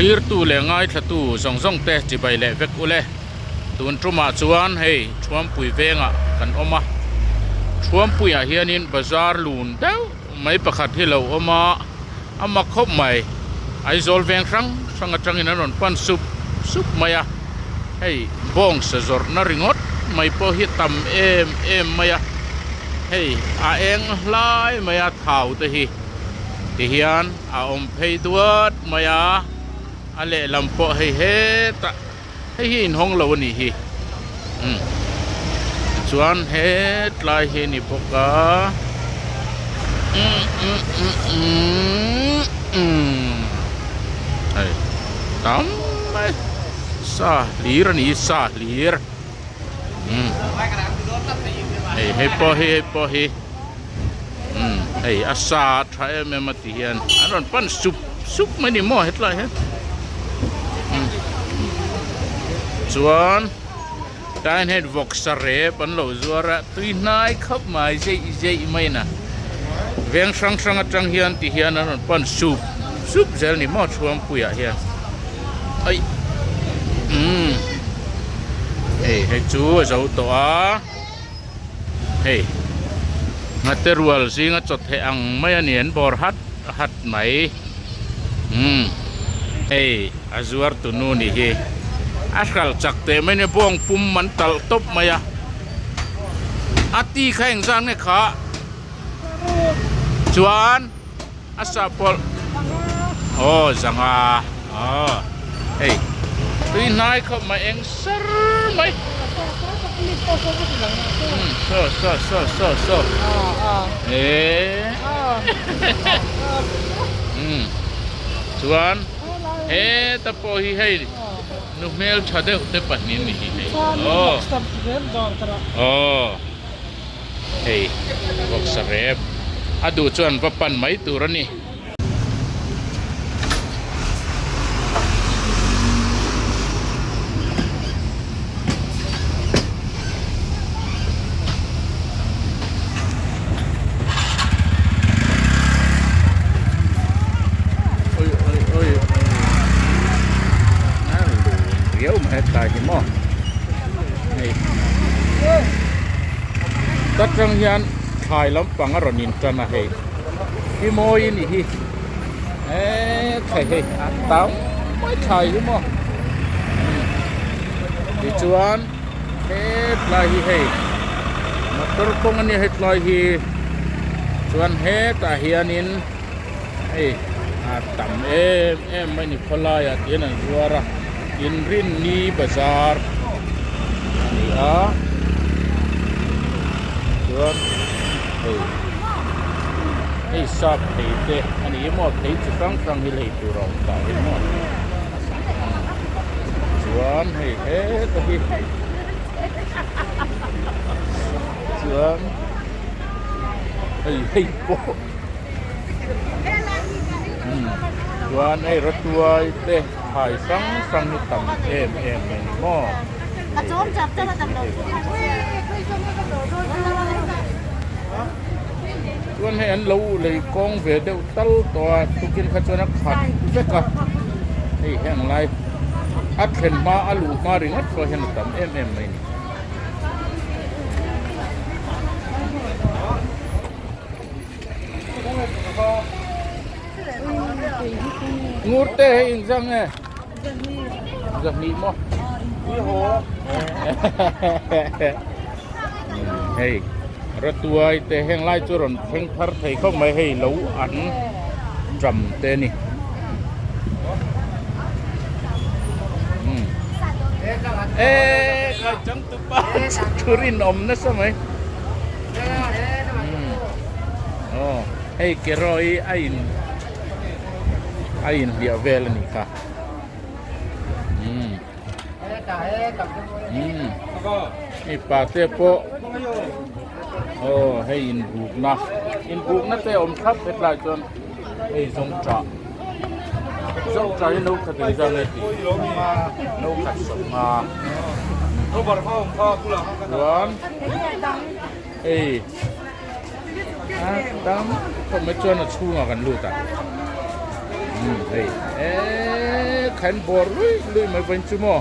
Thlirtu leh ngaithlatu zawng zawng te chibai leh vek ule. Tun tumah chuan hei Thuampui vengah kan awm a. Thuampuiah hianin bazar lun deuh mai pakhat hi lo awm a, a mak khawp mai. Aizawl veng hrang hrang atangin an rawn pan sup sup mai a. Hei bawngsa zawrhna ringawt mai pawh hi tam em em mai a. Hei a eng hlai mai a thau te hi tihian a awm phei duat mai a, a lehlam pawh hei hetah hei hi inhawng lo a nih hi umm tichuan hetlai hi a ni bawk a umm umm umm umm umm hei tam mai sa hlir a ni sa hlir umm hei hei pawh hi hei pawh hi. Umm hei a sa tha em em a ti hian an rawn pan sup sup mai ni maw hetlai hian umm chuan tlaiah hian vawksa rep an lo zuar a tui hnai khawp mai zeih zeih mai na veng hrang hrang atang hian ti hian an rawn pan sup sup zel ni maw chhuangpuiah hian aih umm hei hei chu a zo tawh a. Hei nghate rual zinga chaw theh ang mai a ni an bawr hat hat mai umm hei a zuar tu nu nih hi a hral chak teh mai nia bawng pum an talh tawp mai a a ti kha engzat nge kha chuan. A sah pawlh aw zanga aw hei tui hnai khawp mai eng sar mai umm saw saw saw saw saw eee umm chuan heta pawh hi hei nu hmel tha deuh te pahnih an ni hi hei aw aw. Hei vawksa rep a duh chuan va pan mai tur a ni. Oi oi oi a lun riau mai tlai hi maw hei. Ta tang hian thlai lampang a rawn in tan a hei hi mawi a nih hi eee thlai hei a tam mai thlai hi maw tichuan hetlai hi hei motor kawng a nia hetlai hi chuan hetah hianin hei a tam em em mai a ni khawlaiah te hian an zuar a. Inrinni bazar a ni a chuan hei hei sap thei te a ni maw thei chi hrang hrang hi lei tur a awm tah hi maw chuan hei heta hi chuan hei hei pawh chuan hei rawtuai te. Thlai hrang hrang hi tam em em mai ni maw? Chuan hei an lo lei kawng ve deuh tal tawh a tukin kha chuan a khat vek a hei heng lai a thlen hma a luh hma ringawt pawh hian a tam em em mai ni. Ngur te hei in zang e zahnih maw hei ratuai te heng lai chu rawn thleng thar thei khawp mai hei lo an tram te a ni e khai changtupa thu rinawm nasa mai aw. Hei keraw hi a in a inhliah vel a nih kha umm umm hei pate pawh aw hei inbukna inbukna te a awm thlap hetlai chuan hei zawngṭah zawngṭah hi no khat engzat nge tih no khat sawmnga chuan hei. A tam khawp mai chuan a chhungah kan lut a umm hei eee. kha in bawr luih luih mai vawiin chu maw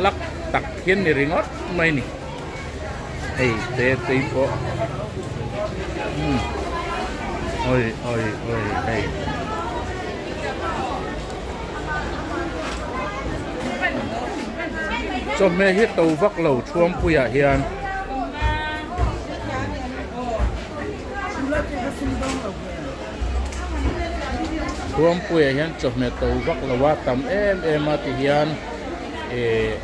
lak tak hian ni ringawt mai ni hei te tui pawh umm awi awi awi hei. Chawhmeh hi to vak lo Thuampuiah hian. Thuampuiah hian chawhmeh to vak lo a tam em em a ti hian eh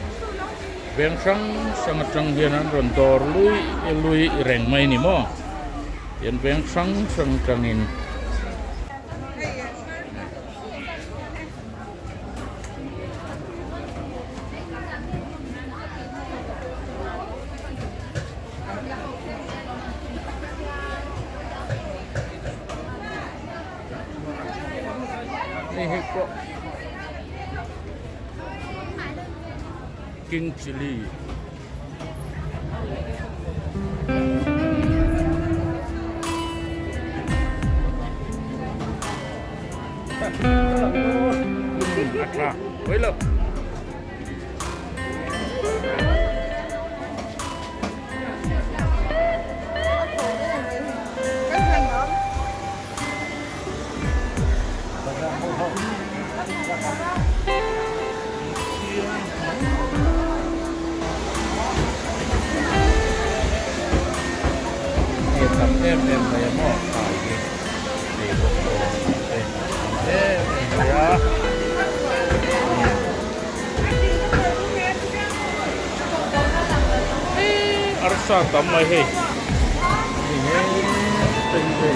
veng hrang hrang atang hian an rawn dawr lui lui reng mai a ni maw tian veng hrang hrang atangin. Hei hi pawh king chilli. A tha pui lo. Hei a tam em em mai a maw thlai hi ei bawk awm te tam em em mai a arsa tam mai hei hei hei hei.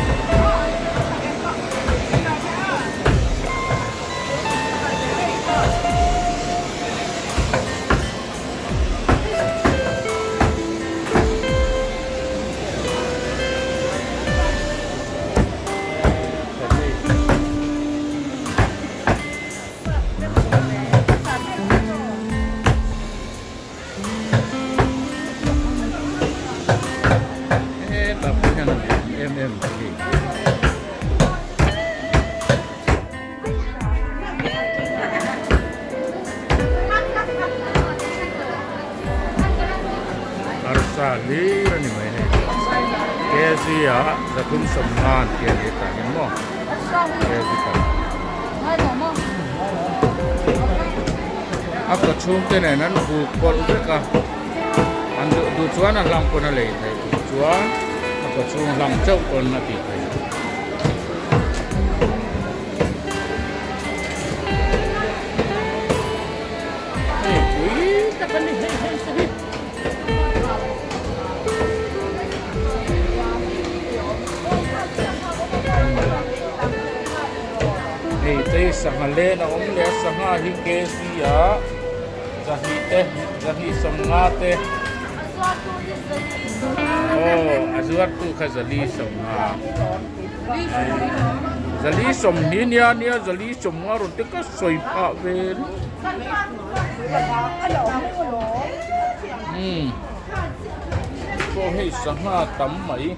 Hetah pawh hian a lian em em mai hei. Arsa hlir a ni mai hei. Kg ah 350 an ti a ni tah hian maw kg khat. A kaw chhungte nen an buk pawlh vek a, an duh duh chuan a hlang pawn a lei theih duh chuan a kaw chhung hlang chauh pawn a tih theih. Hei pui tak a ni hei hei te hi. Hei te hi sangha len a awm leh a sangha hi kg ah zahnih te zahnih sawmnga te aw a zuartu kha zali sawmnga zali sawmhnih nia nia zali sawmnga rawn te ka sawi phah ve umm pawh hei sangha tam mai.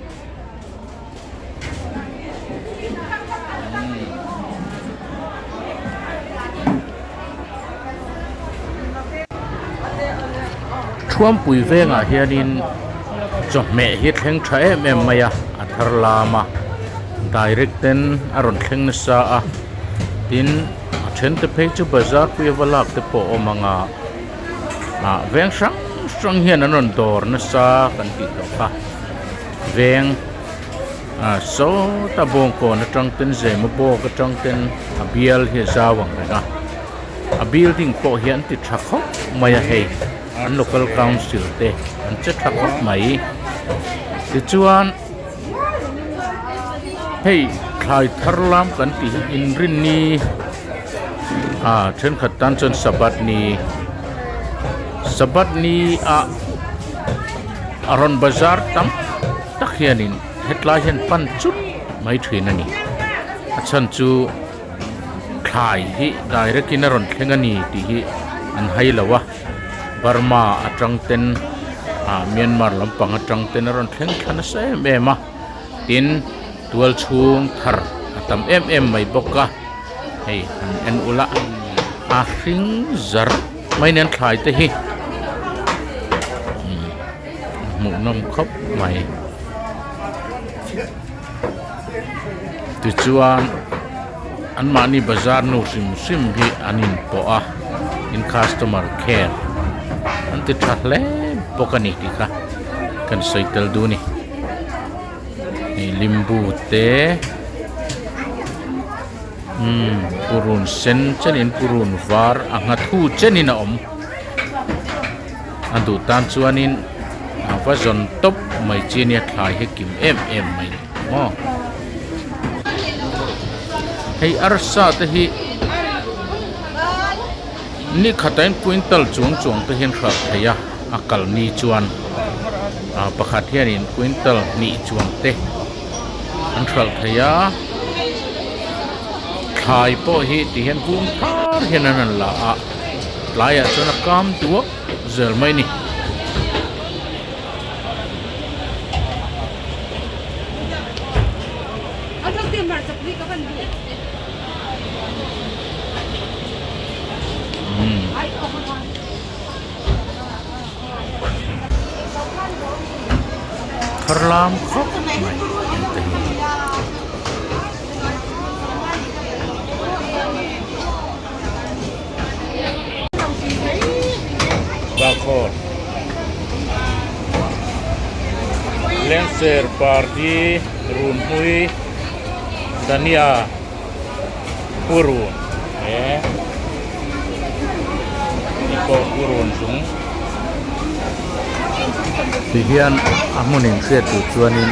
Thuampui vengah hianin chawhmeh hi thleng tha em em mai a a thar lam a direct ten a rawn thleng nasa a tin a then te phei chu bazar pui ava lak te pawh a awm ang a ah veng hrang hrang hian an rawn dawr nasa kan tih tawh kha. Veng ah sawta bawngkawn atang ten zema bawk atang ten a bial hi a zau ang reng a a building pawh hi an ti tha khawp mai a hei an local council te an che tha khawp mai tichuan hei thlai thar lam kan tih hi inrinni ah thenkhat tan chuan sabbath ni sabbath ni ah. A rawn bazar tam tak hianin hetlai hian pan chut mai thin a ni a chhan chu thlai hi direct in a rawn thleng a ni tih hi an hai lo a Burma atang ten ah Myanmar lampang atang ten a rawn thleng thla nasa em em a tin tual chhung thar a tam em em mai bawk a hei han en ula. A hring zarh mai nen thlai te hi hmuhnawm khawp mai tichuan anmahni bazar nu hrim hrim hi an inpawh a in customer care an ti tha hle bawk a ni tih kha kan sawi tel duh a ni hei limbu te. Umm purun sen chenin purun var a nghathu chenin a awm a duh tan chuanin a va zawn tawp mai chi ania thlai hi kim em em mai maw hei arsa te hi ni khatah hian quintal chuang chuang te hian hralh thei a a kal ni chuan ah pakhat hianin quintal hnih chuang te. An hralh thei a thlai pawh hi ti hian hung thar hian an rawn la a tlaiah chuan a kam duak zel mai a ni. Thar lam khawp mai an ti hi. Bakhaw Lengser party runhmui Dania purun he ni pawh purun chung ti hian a hmun in hriat tur chuanin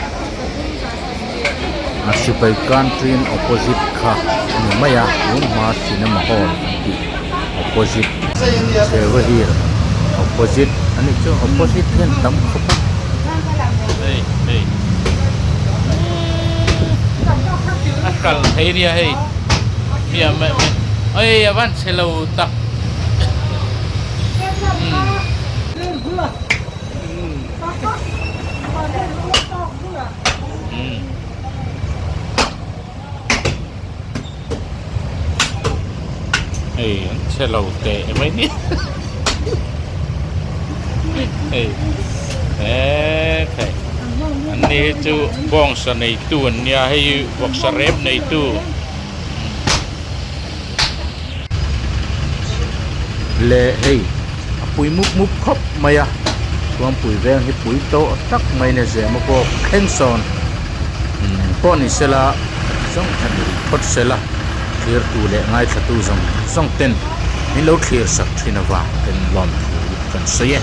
a sipai canteen opposite kha a ni mai a tun hma cinema hall an tih opposite server hill opposite a nih chu opposite hian tam khawp a hei hei. A kal thei nia hei mi a meh meh ei a van chhe lo tak umm hei an chhe lo teh mai ni hei eee khai an ni hi chu bawngsa neitu an nia hei vawksa rep neitu leh hei a pui mup mup khawp mai a Thuampui veng hi pui tawh tak mai nia zema pawh thleng sawn pawh ni sela a ti zawng kha ni rih phawt sela thlir tu leh ngaithla tu zawng zawng ten min lo thlir sak thin avang ten lawmthu kan sawi e.